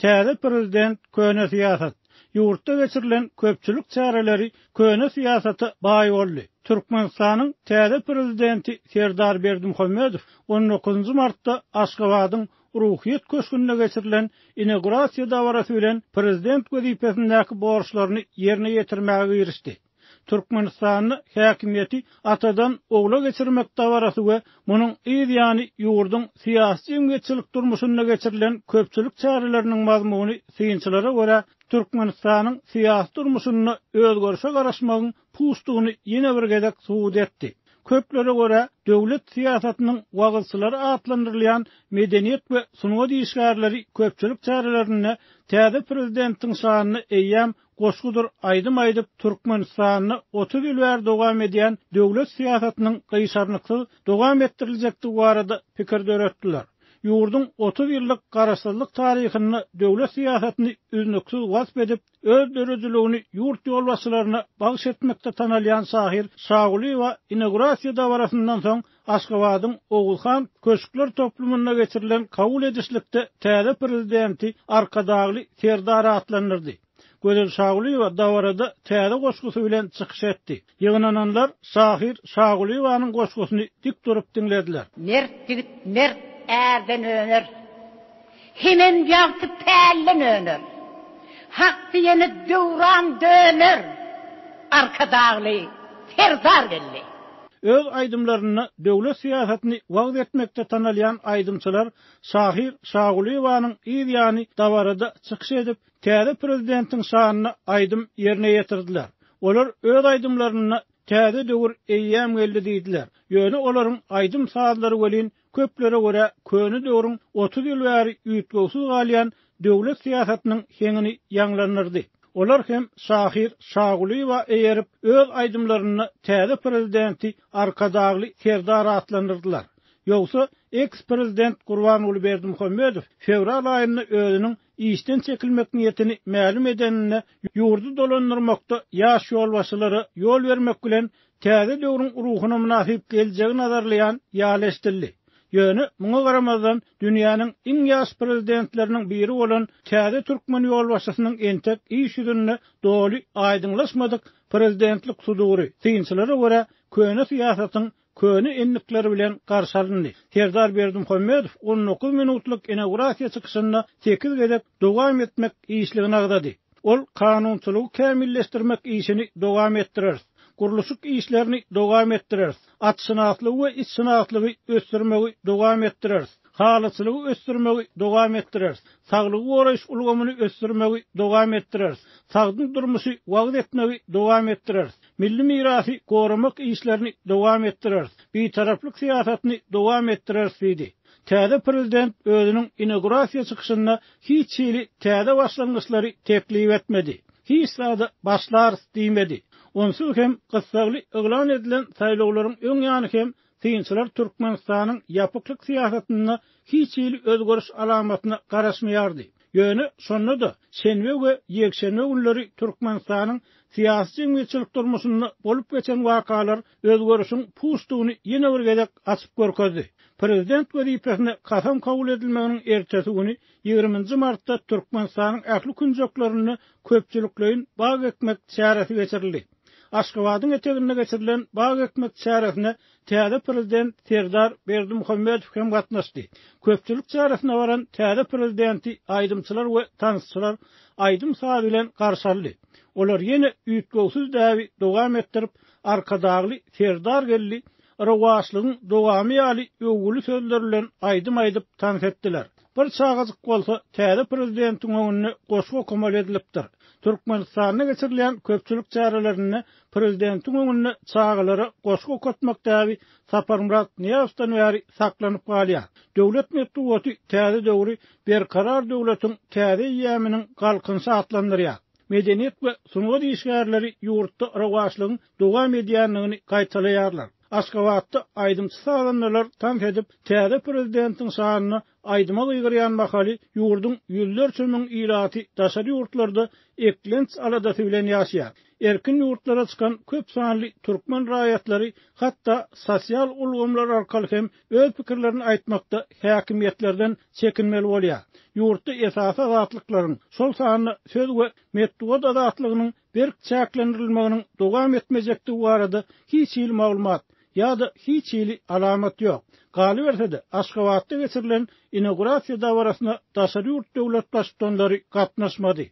Täze prezident, köne syýasat. Ýurtda geçirilen köpçülik çäreleri köne syýasata baý boldy. Türkmenistanyň täze prezidenti Serdar Berdimuhamedow on dokuzynjy martda Aşgabadyň Ruhyýet köşgünde geçirilen inaugurasiýa dabarasy bilen prezident wezipesindäki borçlaryny ýerine ýetirmäge girişdi. Türkmenistanda häkimiýeti atadan ogla geçirmek dabarasy we munuň yz ýany ýurduň syýasy-jemgyýetçilik durmuşynda geçirilen köpçülik çäreleriniň mazmuny synçylara görä Türkmenistanyň syýasy durmuşynda özgerişe garaşmagyň puçdugyny ýene bir gezek subut etdi. Köplere görä, döwlet syýasatynyň wagyzçylary atlandyrylýan medeniýet we sungat işgärleri köpçülik çärelerinde täze prezidentiň şanyna eýýäm goşgudyr aýdym aýdyp, Türkmenistanda 30 ýyl bäri dowam edýän döwlet syýasatynyň gyşarnyksyz dowam etdiriljekdigi barada pikir döretdiler. Ýurduň 30 ýyllyk garaşsyzlyk taryhynda döwlet syýasatyny üznüksiz wasp edip, öz döredijiligini ýurt ýolbaşçylaryna bagyş etmekde tanalýan şahyr Şagulyýewa inaugurasiýa dabarasyndan soň Aşgabadyň Oguzhan köşkler toplumynda geçirilen kabul edişlikde täze Prezidenti Arkadagly Serdar atlandyrdy. Gözel Şagulyýewa dabarada täze goşgusy bilen çykyş etdi. Ýygnananlar şahyr Şagulyýewanyň goşgusyny dik durup diňlediler. Mert ýigit mert ärden öner. Hemem ýagty pälden öner. Hak diýene döwran döner. Arkadagly Serdar geldi. Öz aýdymlarynda döwlet syýasatyny wagyz etmekde tanalýan aýdymçylar şahyr Şagulyýewanyň yz ýany dabarada çykyş edip, täze prezidentiň şanyna aýdym ýerine ýetirdiler. Olar öz aýdymlarynda täze döwür eýýäm geldi diýdiler. Ýöne olaryň aýdym-sazlary welin Köplere görä, köne döwrüň 30 ýyl bäri üýtgewsiz galýan döwlet syýasatynyň heňini ýaňlandyrdy. Olar hem şahyr Şagulyýewa eýerip, öz aýdymlarynda täze prezidenti Arkadagly Serdar atlandyrdylar. Ýogsa, eks-prezident Gurbanguly Berdimuhamedow fewral aýynda özüniň işden çekilmek niýetini mälim edeninde ýurdy dolandyrmakda ýaş ýolbaşçylara ýol bermek bilen täze döwrüň ruhuna mynasyp geljegi nazarlaýan ýaly eşidildi. Ýöne, muňa garamazdan, dünýäniň iň ýaş prezidentleriniň biri bolan täze türkmen ýolbaşçysynyň entek iş ýüzünde doly aýdyňlaşmadyk prezidentlik sudury, synçylara görä, köne syýasatyň köne endikleri bilen garşy alyndy. Serdar Berdimuhamedow 19 minutlyk inaugurasiýa çykyşynda sekiz gezek dowam etmek işligini agzady. Ol kanunçylygy kämilleşdirmek işini dowam etdireris. Gurluşyk işlerini dowam etdireris. Atşynaslygy we itşynaslygy ösdürmegi dowam etdireris. Halyçylygy ösdürmegi dowam etdireris. Saglygy goraýyş ulgamyny ösdürmegi dowam etdireris. Sagdyn durmuşy wagyz etmegi dowam etdireris. Milli mirasy goramak işlerini dowam etdireris. Bitaraplyk syýasatyny dowam etdireris diýdi. Täze prezident özüniň inaugurasiýa çykyşynda hiç hili täze başlangyçlary teklip etmedi. Hiç zada başlarys diýmedi. Onsuz hem gyssagly yglan edilen saýlawlaryň öň ýany hem synçylar Türkmenistanyň ýapyklyk syýasatynda hiç hili özgeriş alamatyna garaşmaýardy. Ýöne şonda-da şenbe we ýekşenbe günleri Türkmenistanyň syýasy-jemgyýetçilik durmuşynda bolup geçen wakalar özgerişiň puçdugyny ýene bir gezek açyp görkezdi. Prezident wezipesine kasam kabul edilmeginiň ertesi güni, ýigriminji martda Türkmenistanyň ähli künjeklerinde köpçülikleýin bag ekmek çäresi geçirildi. Aşgabadyň eteginde geçirilen bag ekmek çäresine täze prezident Serdar Berdimuhamedow hem gatnaşdy. Köpçülik çäresine baran täze prezidenti aýdymçylar we tansçylar aýdym-saz bilen garşy aldy. Olar ýene üýtgewsiz däbi dowam etdirip, Arkadagly Serdar geldi, rowaçlygyň dowamy ýaly öwgüli sözler bilen aýdym aýdyp tans etdiler. Bir çagajyk bolsa täze prezidentiň öňünde goşgy okamaly edilipdir. Türkmenistanda geçirilýän köpçülik çärelerinde prezidentiň öňünde çagalara goşgy okatmak däbi Saparmyrat Nyýazowdan bäri saklanyp galýar. Döwlet metbugaty täze döwri Berkarar döwletiň täze eýýamynyň Galkynyşy atlandyrýar. Medeniýet we sungat işgärleri ýurtda rowaçlygyň dowam edýändigini gaýtalaýarlar. Aşgabatda aýdymçy-sazandalar tans edip, täze prezidentiň şanyna. aýdyma gygyrýan mahaly ýurduň ýüzlerçe müň ilaty daşary ýurtlarda eklenç aladasy bilen ýaşaýar. Erkin ýurtlara çykan köp sanly türkmen raýatlary hatda sosial ulgamlar arkaly hem öz pikirlerini aýtmakda häkimiýetlerden çekinmeli bolýar. Ýurtda esasy azatlyklaryň, şol sanda söz we metbugat azatlygynyň berk çäklendirilmeginiň dowam etmejekdigi barada hiç hili maglumat ýa-da hiç hili alamat ýok. Galyberse-de, Aşgabatda geçirilen inaugurasiýa dabarasyna daşary ýurt döwlet baştutanlary gatnaşmady.